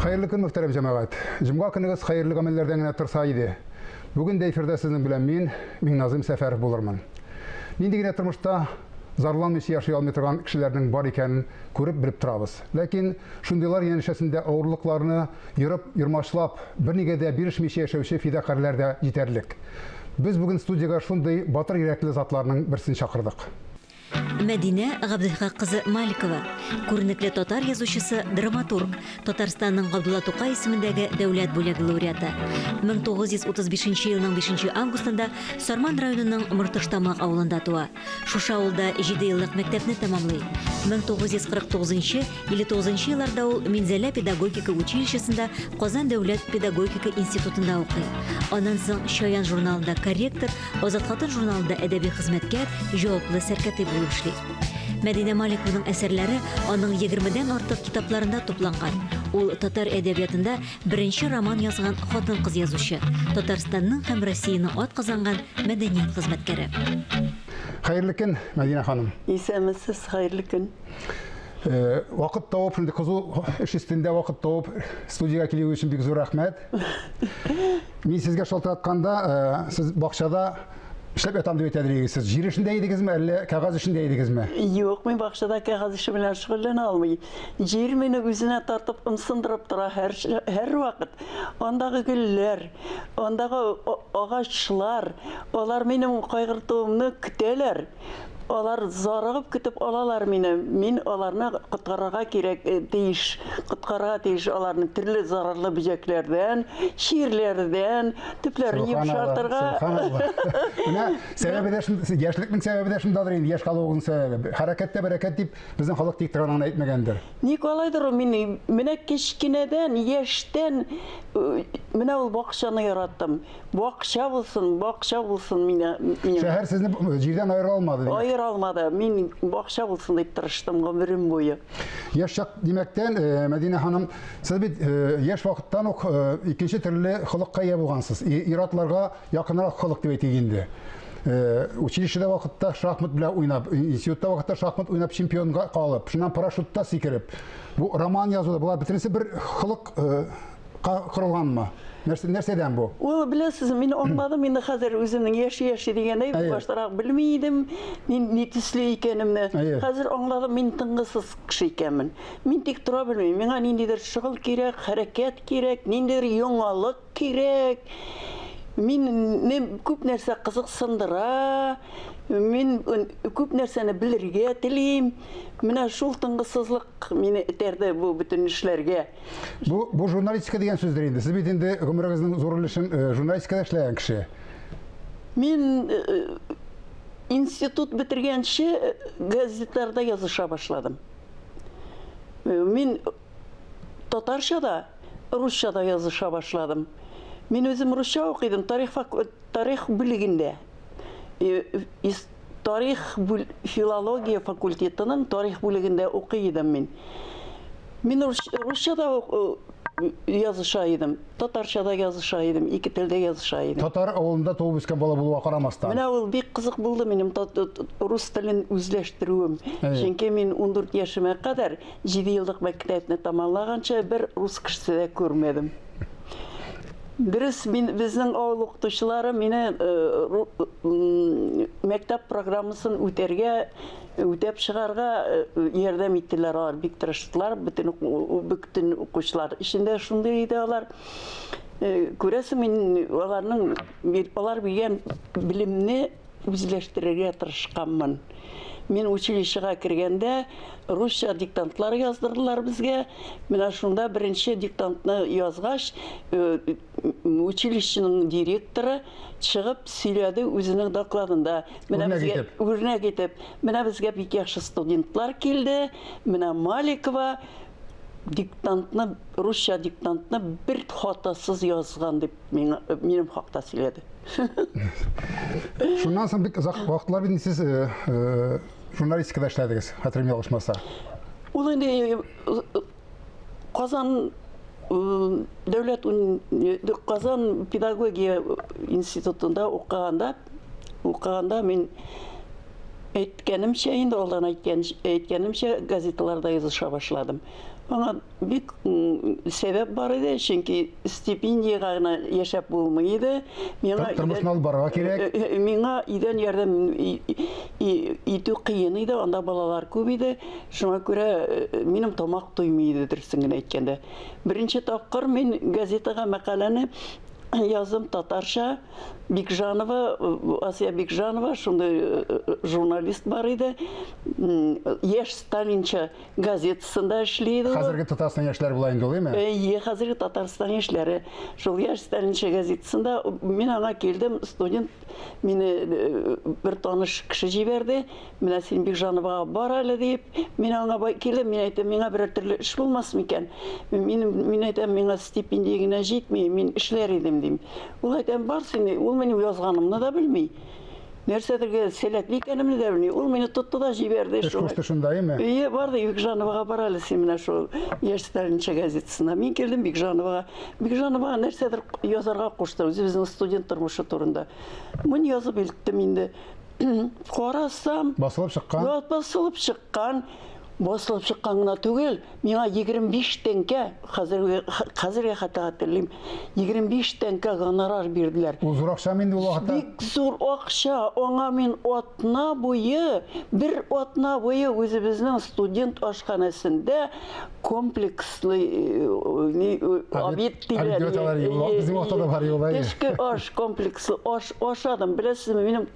Хәерле көн, мөхтәрәм җәмәгать. Җомга көнегез хәерле гамәлләрдән генә торса иде. Бүген дә эфирда сезнең белән мин, Миңназым Сәфәров булырмын. Нинди генә тормышта зарланмыйча яши алмый торган кешеләрнең бар икәнен күреп белеп торабыз. Ләкин шундыйлар янәшәсендә авырлыкларны ерып, ермачлап, бернигә дә бирешмичә яшәүче фидакарьләр дә җитәрлек. Без бүген студиягә шундый батыр йөрәкле затларның берсен чакырдык. Мәдинә Габделхак кызы Маликова, күренекле татар язучысы, драматург, Татарстанның Габдулла Тукай исемендәге дәүләт бүләге лауреаты. 1935 елның 5 августында Сарман районының Мортыштамак авылында туа. Шушы авылда җидееллык мәктәпне тәмамлый. 1949-59 елларда ул Минзәлә педагогика училищесында, Казан дәүләт педагогика институтында укый. Аннан соң Чаян журналында корректор, Азат хатын журналында әдәби хезмәткәр, җаваплы сәркатип булып эшли. Мәдинә Маликованың әсәрләре аның егермедән артык китапларында тупланган. Ул татар әдәбиятында беренче роман язган хатын-кыз язучы, Татарстанның һәм Россиянең атказанган мәдәният хезмәткәре. Хәерле көн, Мәдинә ханым. Исәнмесез, хәерле көн. Э, вакыт табып, шундый кызу эш өстендә вакыт табып, студиягә килүегез өчен бик зур рәхмәт. Мин сезгә шалтыратканда, э, сез бакчада эшләп ятам дип әйтә идегез. Сез җир эшендә идегезме, әллә кәгазь эшендә идегезме? Юк, мин бакчада кәгазь эше белән шөгыльләнә алмыйм. Җир мине үзенә тартып, ымсындырып тора һәр һәрвакыт. Андагы гөлләр, андагы агачлар, алар минем кайгыртуымны көтәләр. Алар зарыгып көтеп алалар мине. Мин аларны коткарырга кирәк э, тиеш. Коткарырга тиеш аларны төрле зарарлы бөҗәкләрдән, чирләрдән, төпләрен йомшартырга. Менә сәбәбе дә шунда, яшьлекнең сәбәбе дә шундадыр инде, яшь калуыгызның сәбәбе. Хәрәкәттә бәрәкәт дип безнең халык тик торганын гына әйтмәгәндер. Ник алайдыр ул, мин менә кечкенәдән, яшьтән э, менә ул бакчаны яраттым. Бакча булсын, бакча булсын мине. Шәһәр сезне җирдән аера алмады. Димәк. Аера алмады. Мин бакча булсын дип тырыштым гомерем буе. Яшь чак димәктән, э, Мәдинә ханым, сез бит э, яшь вакыттан ук э, икенче төрле холыкка ия булгансыз. Ир-атларга якынрак холык дип әйтик инде. Училищеда вакытта шахмат белән уйнап, институтта вакытта шахмат уйнап чемпионга калып, шуннан парашютта сикереп, бу роман язуда болар бөтенесе бер холык корылганмы? Нәрсә, нәрсәдән бу? Ул беләсез, мин аңладым инде хәзер үземнең яши-яши дигәндәй, баштарак белми идем, мин ни төсле икәнемне. Хәзер аңладым, мин тынгысыз кеше икәнмен. Мин тик тора белмим. Миңа ниндидер шөгыль кирәк, хәрәкәт кирәк, ниндидер яңалык кирәк. Мине күп нәрсә кызыксындыра. Мин күп нәрсәне белергә телим. Менә шул тынгысызлык мине этәрде бу бөтен эшләргә. Бу, бу журналистика дигән сүздер инде. Сез бит инде гомерегезнең зур өлешен э, журналистикада эшләгән кеше. Мин э, институт бетергәнче э, газетларда языша башладым. Мин татарча да, русча да языша башладым. Мин үзем русча укыйдым, тарих, тарих бүлегендә. Тарих филология факультетының тарих бүлегендә укый идем мин. Мин русча да языша идем, татарча да языша идем, ике телдә языша идем. Татар авылында туып үскән бала булуга карамастан. Менә ул бик кызык булды минем рус телен үзләштерүем. Чөнки мин 14 яшемә кадәр 7 еллык мәктәпне тәмамлаганчы бер рус кешесе дә күрмәдем. Дөрес, мин безнең авыл укытучылары мине э, мәктәп программасын үтәргә, үтәп чыгарга э, ярдәм иттеләр алар, бик тырыштылар, бөтен бөтен укучылар эчендә шундый иде алар. Э, күрәсең, мин аларның алар биргән белемне үзләштерергә тырышканмын. Мин училищега кергәндә русча диктантлар яздырдылар безгә. Менә шунда беренче диктантны язгач, э, училищеның директоры чыгып сөйләде үзенең докладында. Менә безгә үрнәк итеп, менә безгә бик яхшы студентлар килде. Менә Маликова диктантны, русча диктантны бер хатасыз язган дип миңа минем хакта сөйләде. Шуннан соң бик озак вакытлар бит сез э, э, журналистикада эшләдегез, хәтерем ялгышмаса. Ул инде э, Казан дәүләт Казан педагогия институтында укыганда укыганда мин әйткәнемчә инде алдан әйткән әйткәнемчә газеталарда языша башладым. Аңа бик сәбәп бар иде, чөнки стипендиягә генә яшәп булмый иде. Миңа тормышны алып барырга кирәк. Э, э, миңа өйдән ярдәм итү кыен иде, анда балалар күп иде. Шуңа күрә э, минем тамак туймый иде, дөресен генә әйткәндә. Беренче тапкыр мин газетага мәкаләне яздым татарча. Бикжанова, Асия Бикжанова, шундый журналист бар иде. Яшь сталинча газетасында эшли иде. Хәзерге Татарстан яшьләре була инде ул, әйме? Әйе, хәзерге Татарстан яшьләре. Шул Яшь сталинча газетасында мин аңа килдем, студент мине э, бер таныш кеше җибәрде. Менә син Бикжановага бар әле дип. Мин аңа килдем, мин әйтәм, миңа берәр төрле эш булмас микән? Мин, мин әйтәм, миңа стипендия генә җитми, мин эшләр идем дим. Ул әйтәм, бар син, ул минем язганымны да белми. Нәрсәдергә сәләтле икәнемне дә белми. Ул мине тотты да җибәрде. Эш кушты шунда, әйме? Әйе, барды Бикжановага бар әле син менә шул Яшь сталинчы газетасына. Мин килдем Бикжановага. Бикжановага нәрсәдер язарга кушты, үзебезнең студент тормышы турында. Мин язып илттем инде. Карасам, басылып чыккан. Басылып чыккан. Басылып чыккан гына түгел, миңа 25 тәңкә, хәзерге хәзергә хәтта хәтерлим, 25 тәңкә гонорар бирделәр. Ул зур акча инде ул вакытта? Бик зур акча. Аңа мин атна буе, бер атна буе үзебезнең студент ашханәсендә комплекслы обед диләр. Безнең вакытта да бар юлай. Төшке аш комплексы аш ашадым. Беләсезме, минем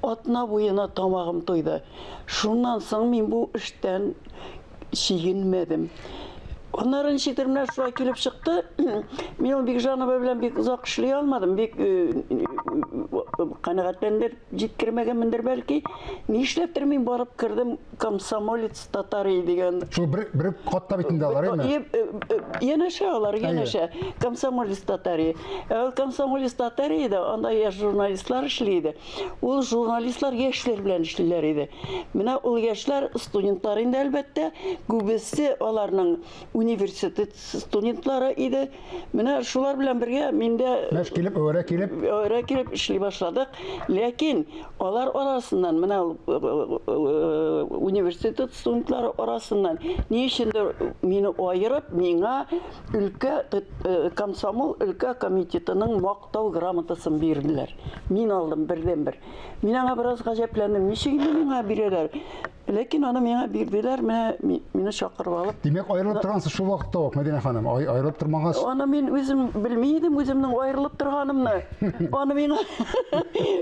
атна буена тамагым туйды. Шуннан соң мин бу эштән чигенмәдем. Аннары ничектер менә шулай килеп чыкты. Мин ул Бикжанова белән бик озак эшли алмадым. Бик э, канәгатьләндер җиткермәгәнмендер бәлки. Нишләптер мин барып кердем Комсомолец Татарии дигән. Шул бер бер катта бит инде алар, әйме? Э, э, янәшә алар, янәшә. Комсомолец Татарии. Ә ул Комсомолец Татариида анда яшь журналистлар эшли иде. Ул журналистлар яшьләр белән эшлиләр иде. Менә ул яшьләр студентлар инде әлбәттә, күбесе аларның университет студентлары иде. Менә шулар белән бергә мин дә Мәш килеп, әвәрә килеп, әвәрә килеп эшли башладык. Ләкин алар арасыннан, менә университет студентлары арасыннан ни өчендер мине аерып, миңа өлкә комсомол өлкә комитетының Мактау грамотасын бирделәр. Мин алдым бердәнбер. Мин аңа бераз гаҗәпләндем. Ничек инде миңа бирәләр? Ләкин аны миңа бирделәр, менә мине чакырып алып. Димәк, аерылып торгансыз шул вакытта ук, Мәдинә ханым. Ай, аерылып тормагач. Аны мин үзем белми идем, үземнең аерылып торганымны. Аны миңа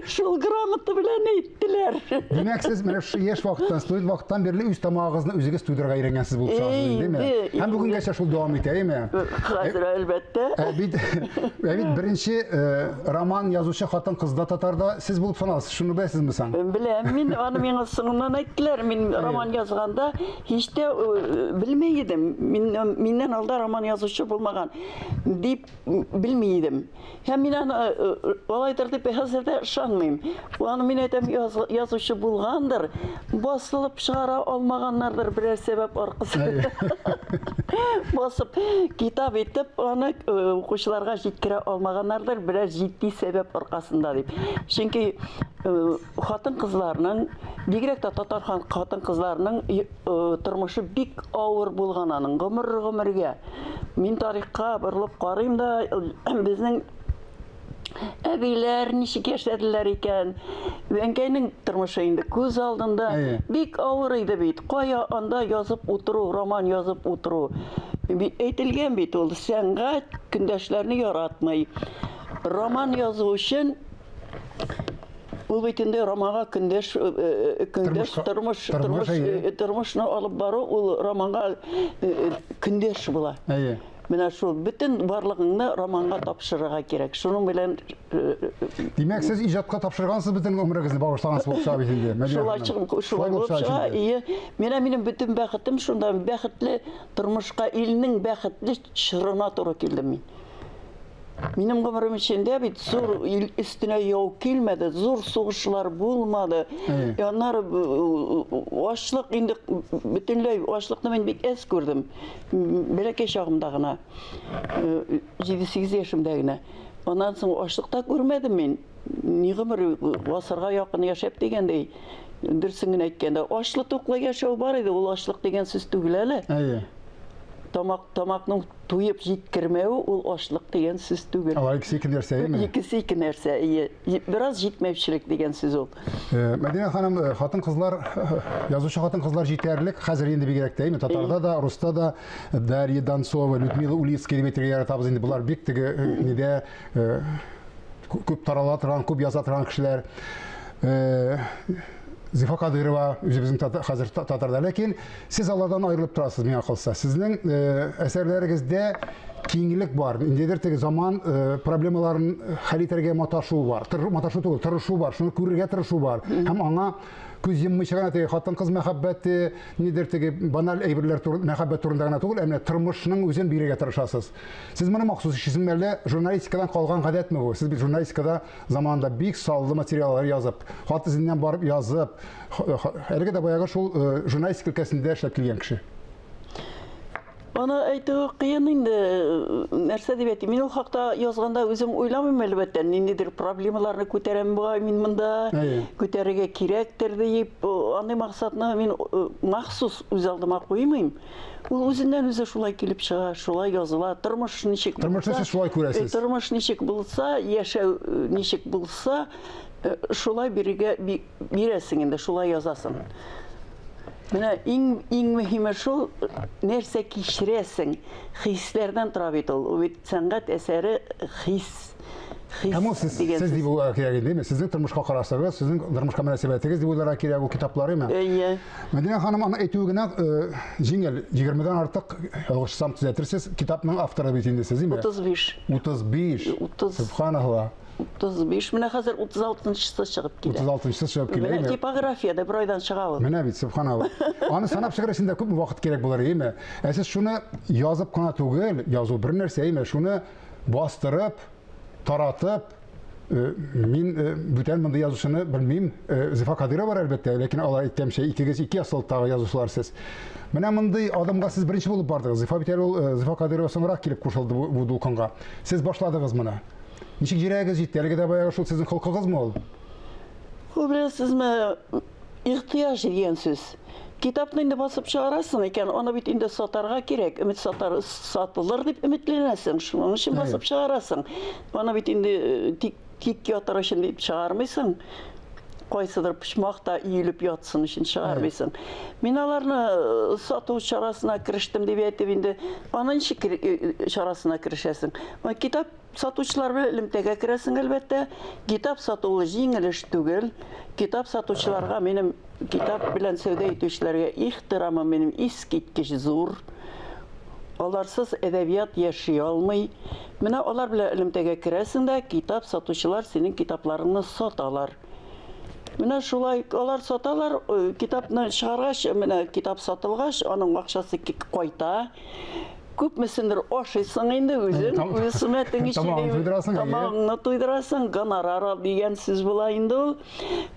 шул грамота белән әйттеләр. Димәк, сез менә шушы яшь вакыттан, студент вакыттан бирле үз тамагыгызны үзегез туйдырырга өйрәнгәнсез булып чыга, димме? Һәм бүгенгәчә шул дәвам итә, әйеме? Хәзер, әлбәттә. Ә бит, ә бит беренче э, роман язучы хатын-кыз да татарда сез булып саналасыз. Шуны беләсезме соң? Беләм, мин аны миңа соңыннан әйттеләр. Мин роман язганда һич тә э, белми идем. Мин, миннән алда роман язучы булмаган дип белми идем. Һәм мин аны э, э, алайдыр дип хәзер дә ышанмыйм. Аны мин әйтәм, язучы булгандыр, басылып чыгара алмаганнардыр берәр сәбәп аркасында. Басып, китап итеп, аны э, укучыларга җиткерә алмаганнардыр берәр җитди сәбәп аркасында дип. Чөнки э, хатын-кызларның, бигрәк тә татар хатын-кызларының э, тормышы бик авыр булган аның гомер-гомергә. Мин тарихка борылып карыйм да, безнең Әбиләр ничек яшәделәр икән? Әнкәйнең тормышы инде күз алдында. Бик авыр иде бит. Кая анда язып утыру, роман язып утыру. Әйтелгән бит ул, сәнгать көндәшләрне яратмый. Роман язу өчен ул бит инде романга көндәш э, э, көндәш тормыш тормыш э, тормышны алып бару ул романга көндәш була. Әйе. Менә шул бөтен барлыгыңны романга тапшырырга кирәк. Шуның белән э, э, Димәк, сез иҗатка тапшыргансыз бөтен гомерегезне багышлагансыз булып чыга бит инде. Шулай чыгып, шулай булып чыга. Ие, менә минем бөтен бәхетем шунда, бәхетле тормышка, илнең бәхетле чорына туры килдем мин. Минем гомерем эчендә бит зур ил өстенә яу килмәде, зур сугышлар булмады. Аннары э, ачлык инде бөтенләй ачлыкны мин бик әз күрдем. Бәләкәй чагымда гына, 7-8 яшемдә генә. Аннан соң ачлык та күрмәдем мин. Ни гомер гасырга якын яшәп дигәндәй, дөресен генә әйткәндә, ачлы-туклы яшәү бар иде, ул ачлык дигән сүз түгел әле. Әйе. Тамак, тамакның туеп җиткермәве ул ачлык дигән сүз түгел. Алар икесе ике нәрсә, әйеме? Икесе ике нәрсә, әйе. Бераз җитмәүчелек дигән сүз ул. Э, Мәдинә ханым, э, хатын-кызлар, язучы хатын-кызлар җитәрлек, хәзер инде бигрәк тә, әйеме? Татарда да, руста да Дарья Донцова, Людмила Улицкая дип әйтергә яратабыз инде. Болар бик теге э, нидә күп тарала торган, күп яза торган кешеләр. Зифа Кадырова үзебезнең хәзер татарда. Ләкин сез алардан аерылып торасыз, миңа калса. Сезнең әсәрләрегездә киңлек бар. Ниндидер теге заман проблемаларын хәл итәргә маташу бар. Маташу түгел, тырышу бар. Шуны күрергә тырышу бар. Һәм аңа күз йоммыйча гына теге хатын-кыз мәхәббәте, нидер теге баналь әйберләр мәхәббәт турында гына түгел, ә менә тормышның үзен бирергә тырышасыз. Сез моны махсус эшлисезме әллә журналистикадан калган гадәтме бу? Сез бит журналистикада заманында бик саллы материаллар язып, хат эзеннән барып язып, әлеге дә баягы шул э, журналистика өлкәсендә эшләп килгән кеше. Аны әйтүе кыен инде, нәрсә дип әйтим. Мин ул хакта язганда үзем уйламыйм, әлбәттә, ниндидер проблемаларны күтәрәм бугай мин монда, күтәрергә кирәктер дип, андый максатны мин э, махсус үз алдыма куймыйм. Ул үзеннән үзе шулай килеп чыга, шулай языла. Тормыш ничек Тормышны сез шулай күрәсез. Э, тормыш ничек булса, яшәү э, ничек булса, э, шулай бирергә бирәсең инде, шулай язасың. Менә иң иң мөһиме шул, нәрсә кичерәсең, хисләрдән тора бит ул. Ул бит сәнгать әсәре хис. Хис Һәм ул сез, сез дип уйларга кирәк инде, сезнең тормышка карашыгыз, сезнең тормышка мөнәсәбәтегез дип уйларга кирәк ул китаплар, әйме? Әйе. Мәдинә ханым, аны әйтүе генә э, җиңел. 20-дән артык, ялгышсам төзәтерсез, китапның авторы бит инде сез, әйме? 35. 35. 30. Субханалла. 35. Менә хәзер 36-нчысы чыгып килә. 36-нчысы чыгып килә, әйме? Типографиядә бер айдан чыга ул. Менә бит, субханалла. Аны санап чыгар өчен дә күпме вакыт кирәк булыр, әйме? Ә сез шуны язып кына түгел, язу бер нәрсә, әйме? Шуны бастырып, таратып, э, мин э, бүтән мондый язучыны белмим. Э, Зифа Кадырова бар әлбәттә, ләкин алар әйткәнчә икегез ике асылтагы язучылар сез. Менә мондый адымга сез беренче булып бардыгыз. Зифа бит әле ул Зифа Кадырова соңрак килеп кушылды бу, бу дулкынга. Сез башладыгыз моны. Ничек җирәгегез җитте? Әлеге дә баягы шул сезнең холкыгызмы ул? Ул беләсезме, ихтыяҗ дигән сүз. Китапны инде басып чыгарасың икән, аны бит инде сатарга кирәк. Өмет сатар, сатылыр дип өметләнәсең, шуның өчен басып чыгарасың. Аны бит инде э, тик тик ятыр өчен дип чыгармыйсың. Кайсыдыр почмакта өелеп ятсын өчен чыгармыйсың. Мин аларны э, сату чарасына керештем дип әйтеп инде, аны ничек э, чарасына керешәсең? Китап Сатучылар белән элемтәгә керәсең, әлбәттә. Китап сату ул җиңел эш түгел. Китап сатучыларга минем китап белән сәүдә итүчеләргә ихтирамым минем искиткеч зур. Аларсыз әдәбият яши алмый. Менә алар белән элемтәгә керәсең дә, китап сатучылар синең китапларыңны саталар. Менә шулай алар саталар, э, китапны чыгаргач, менә китап сатылгач, аның акчасы кайта. Күпмесендер ашыйсың инде үзең, үз хезмәтең өчен. Тамагыңны туйдырасың. Тамагыңны туйдырасың, гонорар ал дигән сүз була инде ул.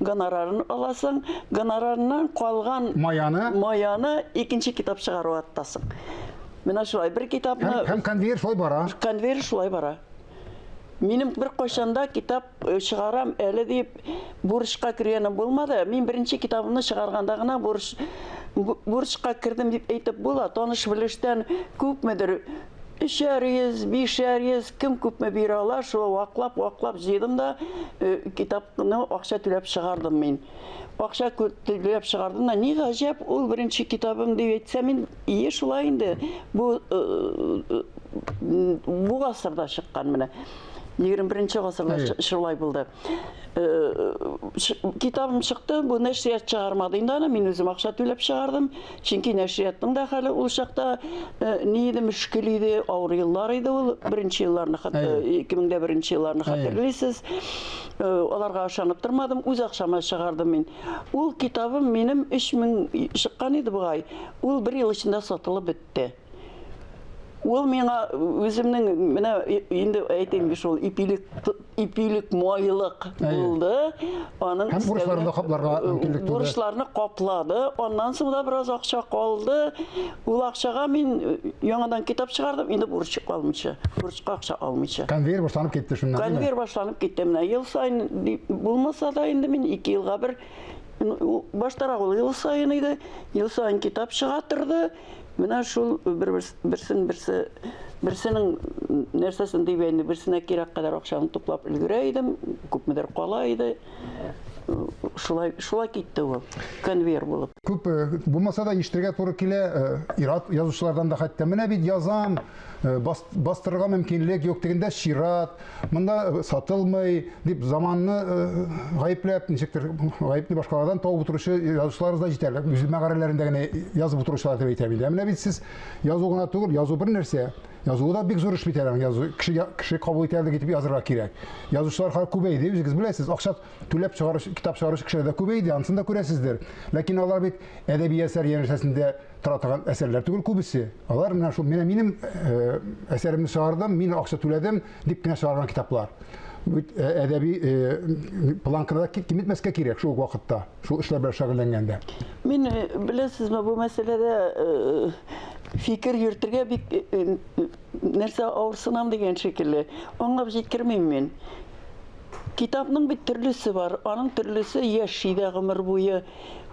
Гонорарын аласың, гонорарыннан калган маяны, маяны икенче китап чыгаруга тотасың. Менә шулай бер китапны Һәм конвейер шулай бара. Конвейер шулай бара. Минем бер кайчанда китап э, чыгарам әле дип бурычка кергәнем булмады. Мин беренче китабымны чыгарганда гына бурыч бурычка кердем дип әйтеп була. Таныш белештән күпмедер өчәр йөз, бишәр йөз, кем күпме бирә ала, шул ваклап-ваклап җыйдым да э, китапны акча түләп чыгардым мин. Акча түләп чыгардым да, ни гаҗәп, ул беренче китабым дип әйтсәм, мин ие шулай инде. Бу э, бу гасырда чыккан менә. 21 гасырда шулай булды. Э, китабым чыкты, бу нәшрият чыгармады инде аны, мин үзем акча түләп чыгардым. Чөнки нәшриятның да хәле ул чакта э, ни иде, мөшкел иде, авыр еллар иде ул. Беренче елларны, 2001 э, елларны хәтерлисез. Аларга ышанып тормадым, үз акчама чыгардым мин. Ул китабым минем 3000 чыккан иде бугай. Ул бер ел эчендә сатылып бетте. Ул миңа үземнең менә инде әйтим шул ипилек ипилек майлык булды. Аның Һәм бурычларны да капларга мөмкинлек туды. Бурычларны каплады. Аннан соң да бераз акча калды. Ул акчага мин яңадан китап чыгардым, инде бурыч алмыйча, бурычка акча алмыйча. Конвейер башланып китте шуннан. Конвейер башланып китте. Менә ел саен булмаса да инде мин 2 елга бер баштарак ул ел саен иде. Ел саен китап чыга торды. Менә шул бер берсен берсе берсенең нәрсәсен дип инде берсенә кирәк кадәр акчаны туплап өлгерә идем, күпмедер кала иде. Шулай шулай китте ул, конвейер булып. Күп э, булмаса да ишетергә туры килә, э, ир-ат язучылардан да хәтта менә бит язам, э, бастырырга мөмкинлек юк, тегендә чират, монда сатылмый дип заманны гаепләп, ничектер гаепне башкалардан табып утыручы язучыларыбыз да җитәрлек. Үз мәгарәләрендә генә язып утыручылар дип әйтәм инде. Ә менә бит сез язу гына түгел, язу бер нәрсә. Язуы да бик зур эш бит әле аның язу. Кеше кеше кабул итәрлек итеп язырга кирәк. Язучылар хәзер күбәйде, үзегез беләсез. Акча түләп чыгаручы, китап чыгаручы кешеләр дә күбәйде, анысын да күрәсездер. Ләкин алар бит әдәби әсәр янәшәсендә тора торган әсәрләр түгел күбесе. Алар менә шул менә минем э, әсәремне чыгардым, мин акча түләдем дип кенә чыгарган китаплар. Бит э, әдәби э, планканы да киметмәскә кирәк шул ук вакытта, шул эшләр белән шөгыльләнгәндә. Мин, беләсезме, бу мәсьәләдә фикер йөртергә бик нәрсә авырсынам дигән шикелле. Аңлап җиткермим мин. Китапның бит төрлесе бар. Аның төрлесе яши дә гомер буе.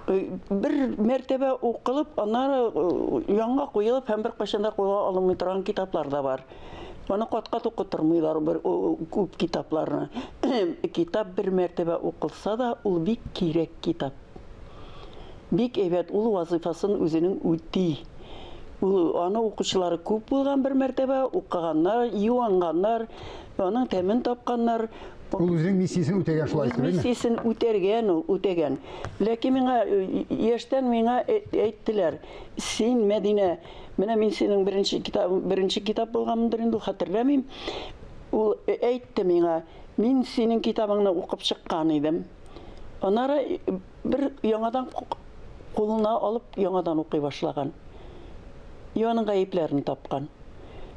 Бер мәртәбә укылып, аннары янга куелып һәм беркайчан да кулга алынмый торган китаплар да бар. Аны кат-кат укытырмыйлар бер күп китапларны. Китап бер мәртәбә укылса да, ул бик кирәк китап. Бик әйбәт, ул вазыйфасын үзенең үти. Ул аны укучылары күп булган бер мәртәбә, укыганнар, юанганнар, аның тәмен тапканнар. Ул үзенең миссиясен үтәгән шулай итеп, әйме? Миссиясен үтәргән ул, үтәгән. Ләкин миңа яшьтән миңа әйттеләр, син, Мәдинә, менә мин синең беренче китап, беренче китап булганмындыр инде, хәтерләмим. Ул әйтте миңа, мин синең китабыңны укып чыккан идем. Аннары бер яңадан кулына алып яңадан укый башлаган. И аның гаепләрен тапкан.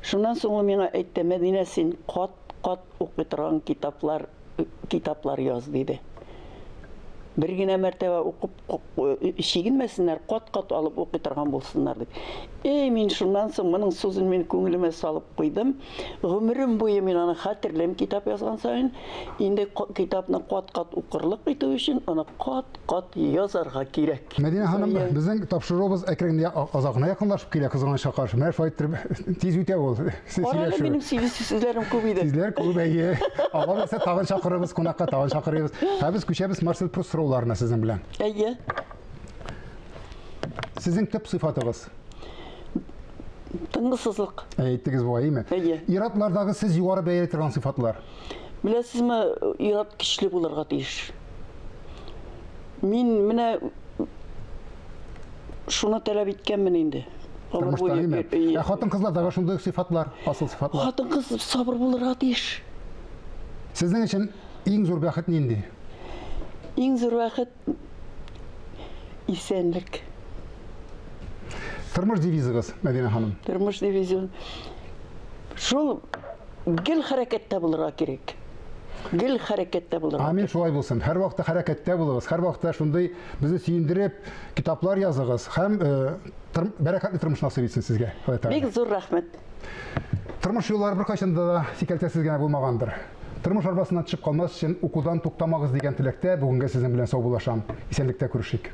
Шуннан соң ул миңа әйтте, Мәдинә, син кат-кат укый торган китаплар, китаплар яз, диде. Бер генә мәртәбә укып чигенмәсеннәр, кат-кат алып укый торган булсыннар дип. Эй, мин шуннан соң моның сүзен мин күңелемә салып куйдым. Гомерем буе мин аны хәтерлим, китап язган саен. Инде китапны кат-кат укырлык итү өчен аны кат-кат язарга кирәк. Мәдинә ханым, безнең тапшыруыбыз әкрен генә азагына якынлашып килә, кызганычка каршы. Менә шулай иттереп тиз үтә ул. Кара әле, минем сөйлисе сүзләрем күп иде. Сүзләр күп, әйе. Алла бирсә, тагын чакырырбыз кунакка, тагын чакырырбыз. Ә без күчәбез Марсель Пруст сорауларына сезнең белән. Әйе. Сезнең төп сыйфатыгыз? Тынгысызлык. Әйттегез бугай, әйеме? Әйе. Ир-атлардагы сез югары бәяли торган сыйфатлар? Беләсезме, ир-ат көчле булырга тиеш. Мин менә шуны таләп иткәнмен инде. Гомер буе. Ә хатын-кызлардагы шундый сыйфатлар, асыл сыйфатлар? Хатын-кыз сабыр булырга тиеш. Сезнең өчен иң зур бәхет нинди? Иң зур бәхет исәнлек. Тормыш девизыгыз, Мәдинә ханым? Тормыш девизы. Шул гел хәрәкәттә булырга кирәк. Гел хәрәкәттә булырга. Амин, шулай булсын. Һәрвакытта хәрәкәттә булыгыз. Һәрвакытта шундый безне сөендереп китаплар языгыз һәм э, бәрәкәтле тормыш насыйп итсен сезгә. Ходай Тәгалә. Бик зур рәхмәт. Тормыш юллары беркайчан да сикәлтәсез генә булмагандыр. Тормыш арбасыннан төшеп калмас өчен укудан туктамагыз дигән теләктә бүгенгә сезнең белән саубуллашам. Исәнлектә күрешик.